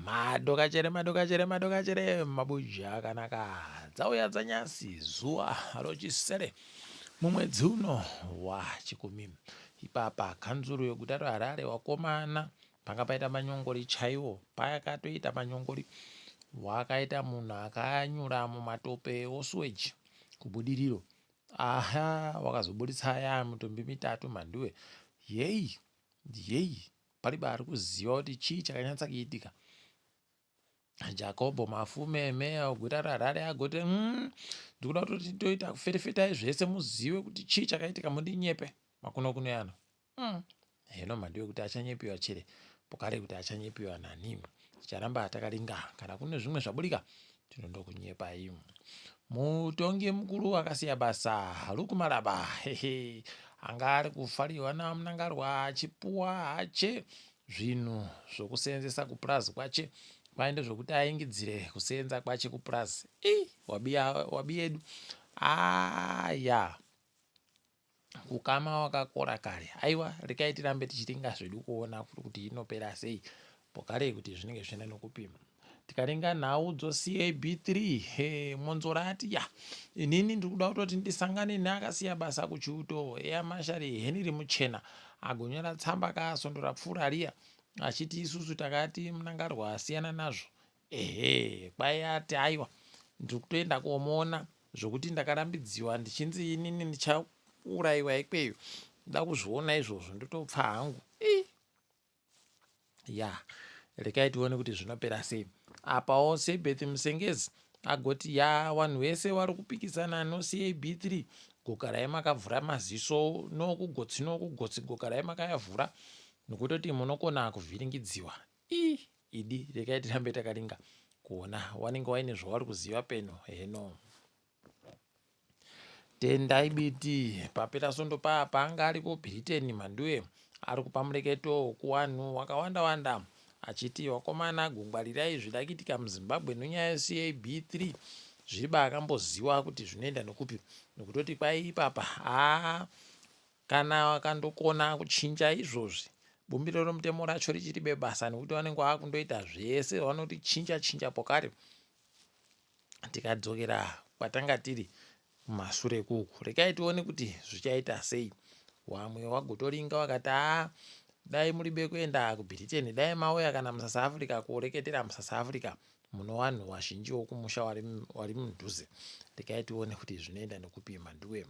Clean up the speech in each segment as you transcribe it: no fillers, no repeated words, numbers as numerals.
Madokachere madokachere madokachere mabuja akanaka dzauya dzanyasi zuva rochisere mumwedzi uno waChikumi. Ipapa kanzuru yeguta reHarare wakomana panga paita manyongori chaiwo pakatoita manyongori wakaita munhu akanyura mumatope osuweji kubudiriro aha wakazoburitsa ya mitumbi mitatu mhanduwe yeyi yeyi palibe ari kuziva kuti chii chakanyatsa kuitika Jakobho Mafume meya weguta reHarare agoti ndikuda kutoti toita kuferefetai zvese muzive kuti chii chakaitika mundinyepe makunokuno yano heno mhandu yekuti achanyepiwa chere pokare kuti achanyepiwa nani ticharamba takaringa kana kune zvimwe zvaburika tinondokunyepai mutongi mukuru akasiya basa Luke Malaba hehe anga ari kufarirwa naMnangagwa achipuwa hache zvinhu zvokuseenzesa kupurazi kwache kwai ndezvokuti aingidzire kuseenza kwache kupurazi ii wabi yedu aya kukama wakakora kare aiwa rekai tirambe tichiringa zvedu kuona kuti inopera sei pokare kuti zvinenge zvichienda nokupima tikaringa nhau dzoCAB3 he Mwonzora ati ya inini ndiri kuda kutoti ndisangane neakasiya basa kuchiuto Air Marshal Henry Muchena agonyora tsamba kasondo rapfuura riya achiti isusu takati Mnangagwa asiyana nazvo ehe kwai ati aiwa ndiri kutoenda komuona zvokuti ndakarambidziwa ndichinzi inini ndichaurayiwa ikweyo nda kuzviona izvozvo ndotopfa hangu ii ya rekai tione kuti zvinopera sei apawo Sebeth Musengezi agoti ya vanhu vese vari kupikisana noCAB3 gokarai makavhura maziso nokugotsi nokugotsi gokarai makayavhura nokutoti munokona kuvhiringidziwa ii idi rekai tirambe takaringa kuona wanenge waine zvavari kuziva peno heno Tendai Biti papera sondo paya paanga ari kuBritain Mhanduwe ari kupa mureketo kuwanhu wakawanda wanda achiti wakomana gungwarirai zvida kuitika muZimbabwe nenyaya yeCAB3 zviri baakamboziwa kuti zvinoenda nokupi nokutoti kwai ipapa haa kana wakandokona kuchinja izvozvi bumbiro romutemo racho richiri bebasa nekuti vanenge vakundoita zvese vanoti chinja chinja pokare tikadzokera kwatanga tiri kumasure kuku rekai tione kuti zvichaita sei wamwe wagotoringa wakati aa dai muribe kuenda kuBritain dai mauya kana muSouth Africa kureketera muSouth Africa muno vanhu vazhinji wokumusha wari mudhuze rekai tione kuti zvinoenda nekupi mhanduwe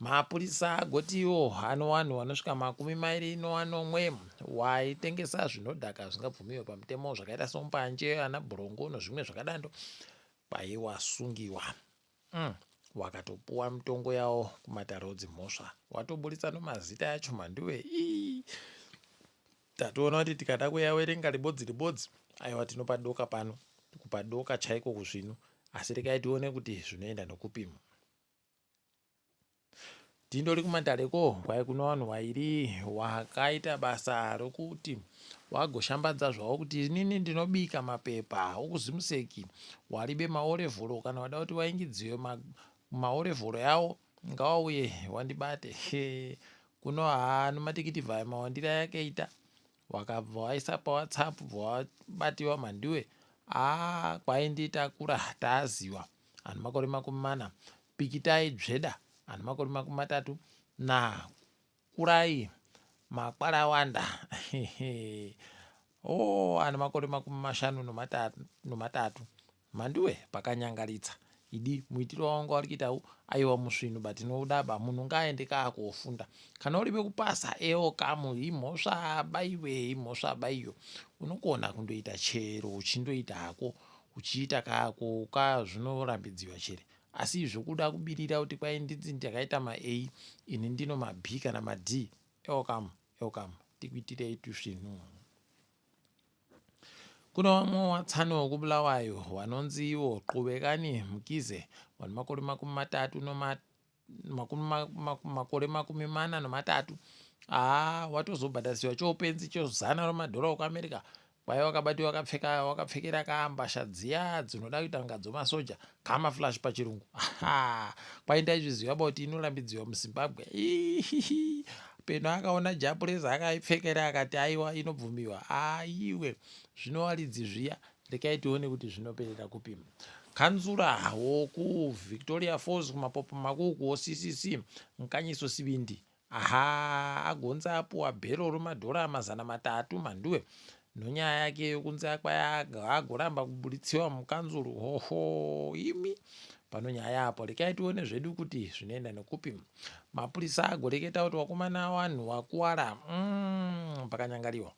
Mapurisa agotiwo ano vanhu vanosvika 27 waitengesa zvinodhaka zvisingabvumiwe pamutemo zvakaita sombanje ana bhurongo nezvimwe zvakadando kwaiwasungiwa wakatopuwa mitongo yawo kumatare odzimhosva watoburitsa nomazita yacho mhanduwe ii tatoona kuti tikada kuyawerenga ribodzi ribodzi aiwa tinopadoka pano kupadoka chaiko kuzvinu asi rekai tione kuti zvinoenda nokupima Tindori kumatareko kwai kuno vanhu vairi wakaita basa rokuti wagoshambadza zvavo kuti inini ndinobika mapepa okuzimuseki waribe maorevhoro kana wada kuti waingidziwe maorevhoro yawo ngawauye wandibate he kuno haa nomatikiti aya mawandiro ayakaita wakabva waisa paWhatsApp bva wabatiwa mhanduwe haa kwainditakura taaziwa ane makore 40 Pikitai Dzveda ane makore 30 naKurai Makwarawanda oh, ane makore 53 mhanduwe pakanyangaritsa idi muitiro wawanga uri kuita aiwa musvinu but tinoudaba munhu ngaaende kaakofunda kana uribe kupasa ewo kamu imhosva baiwe imhosva baiyo unokona kundoita chero uchindoita hako uchiita kako ka zvinorambidziwa chere asi zvokuda kubirira kuti kwai ndinzi ndakaita ma A ini ndino ma B kana ma D ewo kamu ewo kamu tikuitirei tusvinu Kuna vamwe watsani wekuBulawayo vanonzi ivo Qhubekani Mkize vane makore 30 noma makore 43 haa watozobhadharisiwa choupenzi chozana romadhora okuAmerica kwaiva wakabatiwa wakapfeka wakapfekera kambasha dziya dzinoda kuita kunga dzomasoja camouflage pachirungu kwai ndaizviziva ba kuti inorambidziwa muZimbabwe. Peno akaona japureza akaipfekera akati aiwa inobvumiwa. Aiwe zvino waridzi zviya rekai tione kuti zvinoperera kupi. Kanzura wokuVictoria Falls kuMapopo Makuku woCCC Nkanyiso Sibindi Ahaa agonzi apuwa bhero remadhora 300 Mhanduwe nonyaya yake yokunzi agoramba kuburitsiwa mukanzuru hoho imi pano nyaya apo rekai tione zvedu kuti zvinoenda nekupi mapurisa agoreketa kuti wakomana wanhu wakuwara mm, pakanyangariwa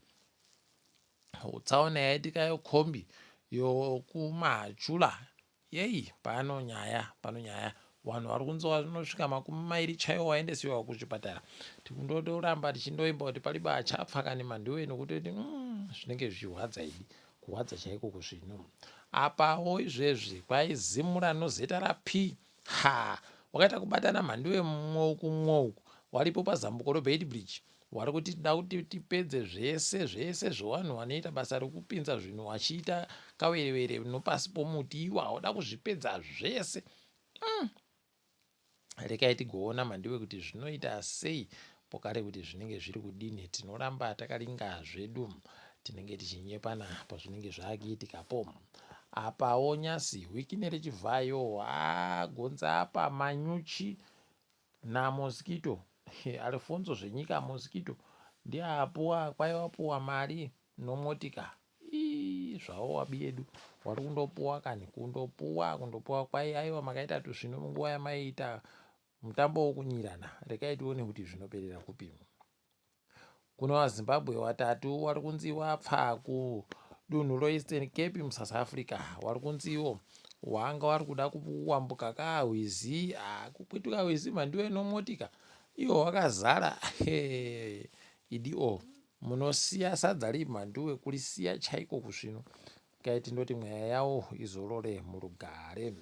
tsaona yaitika yokombi yokumahachula Yeyi pano nyaya pano nyaya vanhu vari kunzi vanosvika 20 chaiwo waendesiwa kuchipatara tikundoramba tichindoimba kuti palibe achapfa kani mandiwe nokutoti mm, zvinenge zvichirwadza idi kurwadza chaiko kuzvinu apawo izvezvi kwaizimura nozeta rap ha wakaita kubatana mhandiwe mumwe uku mumwe uku waripo pazambuko reBeitbridge Wari kuti tida kuti tipedze zvese zvese zvewanhu wanoita basa rekupinza zvinhu wachiita kawerewere nopasi pomuti iwo hauda kuzvipedza zvese mm. Rekai tigoona mhandiwe kuti zvinoita sei pokare kuti zvinenge zviri kudini tinoramba takaringa zvedu tinenge tichinyepana pazvinenge zvakuitikapo apawo nyasi wikine rechivhayo agonza apa manyuchi Na mosquito Alfonso zvenyika mosquito ndiye apuwa kwai wapuwa mari nomotika ii zvawo wabi yedu wari kundopuwa kani kundopuwa kundopuwa kwai aiwa makaita tusvinu munguva yamaiita mutambo wokunyirana rekai tione kuti zvinoperera kupi. Kune vaZimbabwe watatu wari kunzi wapfa kudunhu reEastern Cape muSouth Africa wari kunziwo wanga wari kuda kuwambuka kahwizi ah, kukwituka hwizi mhandiwe nomotika iwo wakazara idi o munosiya sadza rii mhandiwe kurisiya chaiko kusvinu Kai tindoti mweya yawo izorore murugare.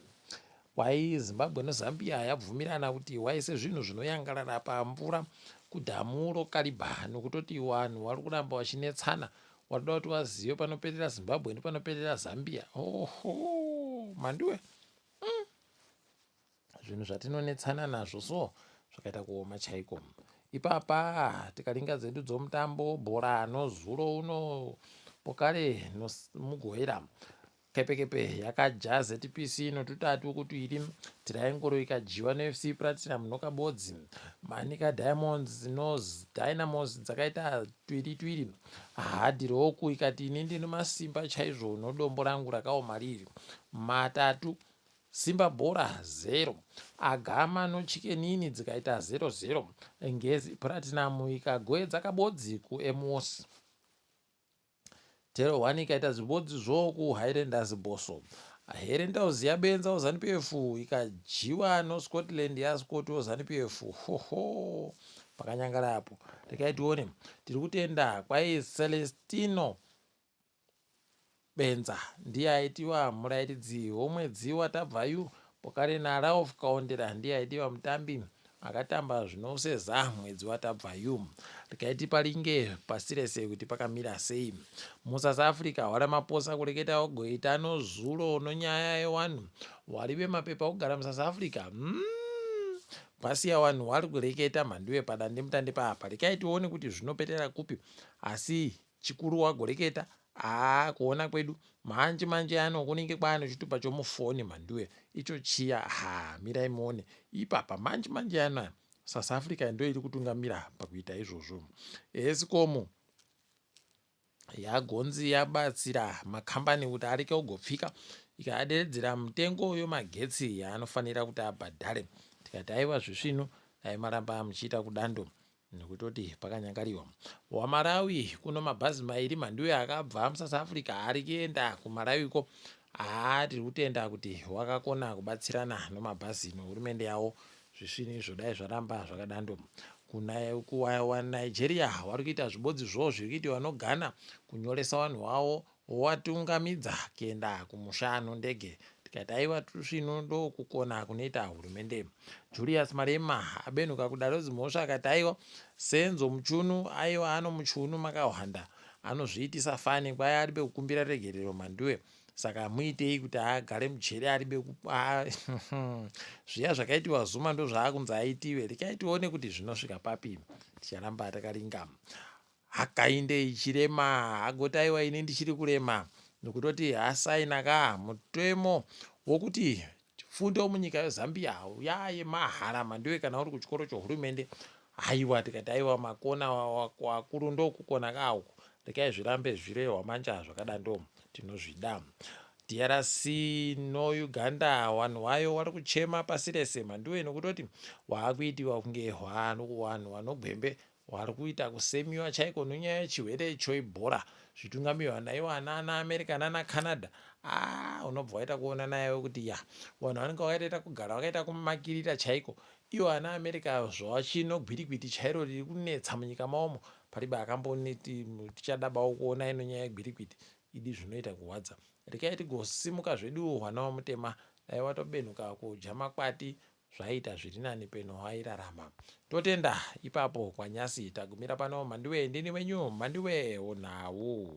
Kwai Zimbabwe neZambia yabvumirana kuti waise zvinhu zvinoyangarara pamvura kudhamu roKariba nokutoti wanhu wari kuramba wachinetsana warikuda kuti wazive panoperera Zimbabwe nepanoperera Zambia. Oho mhanduwe mm. Zvinhu zvatinonetsana nazvo so zvakaita kuoma chaiko. Ipapa tikaringa dzedu dzomutambo bhora nozuro uno pokare nomugoera kepekepe yakaja ZPC notutatu kutuiri Tiraingoro ikadyiwa neFC Platinum nokabodzi Manica Diamonds noDynamos dzakaita tuiri tuiri Hard Rock ikati ini ndine masimba chaizvo nodombo rangu rakaoma riri matatu Simba bhora zero. Agama noChikenini dzikaita zero zero. Ngezi Platinum ikagoedza kabodzi kuEmwosi. Tero 1 ikaita zvibodzi zvo kuHighlanders Bosso. Herentals yabenza Zanu PF ikadyiwa noScotland yaScott Zanu PF. Hoho pakanyangara apo. Rekai tione. Tiri kutenda kwai Celestino Benza ndiye aitiwa murairidzi womwedzi watabvayu pokare naRalph Kaondera ndiye aitiwa mutambi akatamba zvinouseza mwedzi watabvayu. Regai tiparinge pasi rese kuti pakamira sei. MuSouth Africa waRamaphosa kureketa wagoita nozuro nonyaya yewanhu wari vemapepa okugara muSouth Africa. Mm. Pasiya wanhu wari kureketa mhanduwe padandemutande papa. Regai tione kuti zvinopetera kupi asi Chikuru wagoreketa haa kuona kwedu manje manje ano kunenge kwaane chitupa chomufoni mhanduwe icho chiya haa mirai muone ipapa manje manje ano aya South Africa ndo iri kutungamira pakuita izvozvo Eskom yagonzi yabatsira makambani kuti areke kugopfika ikaderedzera mutengo yomagetsi yaanofanira kuti abhadhare tikati aiwa zvisvinu dai maramba muchiita kudando Nekutoti pakanyangariwa. WaMalawi kuno mabhazi mairi mhanduwe akabva muSouth Africa ari kuenda kuMalawi ko haa tiri kutenda kuti wakakona kubatsirana nomabhazi nohurumende yawo zvisvinu izvo dai zvaramba zvakadando. KuNigeria wari kuita zvibodzi zvo zviri kuitiwa noGhana kunyoresa wanhu wawo Wowatungamidza kuenda kumusha nondege tikati aiwa tusvinu ndokukona kunoita hurumende. Julius Malema abenhuka kudaro zimhosva akati aiwa Senzo Muchunu aiwa ano muchunu makahwanda. Anozviitisa fani kwai aribe kukumbira regerero Mhanduwe saka muitei kuti agare mujeri aribe zviya zvakaitiwa Zuma ndozvaakunzi aitiwe rekai tione kuti zvinosvika papi ticharamba takaringa Hakainde ichirema agoti aiwa ini ndichiri kurema nokutoti asaina ka mutemo wokuti fundo munyika yeZambia yayemahara mandiwe kana uri kuchikoro chohurumende haiwa tikati aiwa makona wakuru ndokukona ka uku rekai zvirambe zvirehwa manja zvakadando tinozvida DRC no Uganda wanhu wayo wari kuchema pasi rese mandiwe nokutoti waakuitiwa kunge hwanhu wanogwembe Wari kuita kusemiwa chaiko nenyaya yechirwere choEbola zvitungamirwa naiwo ana ana America nana Canada aah unobva waita kuona naye kuti ya vanhu vanenge vakaita kugara vakaita kumakirira chaiko iwo ana America zvachino gwirikwiti chairo riri kunetsa munyika mawomo paribe akamboniti tichadabawo kuona ino nyaya yegwirikwiti idi zvinoita kurwadza rekai tigosimuka zvedu hwana wamutema dai watobenhuka kudya makwati Zvaiita zvirinani peno airarama. Totenda ipapo kwanyasi tagumira pano Mhanduwe ndini wenyu Mhanduwe nhau.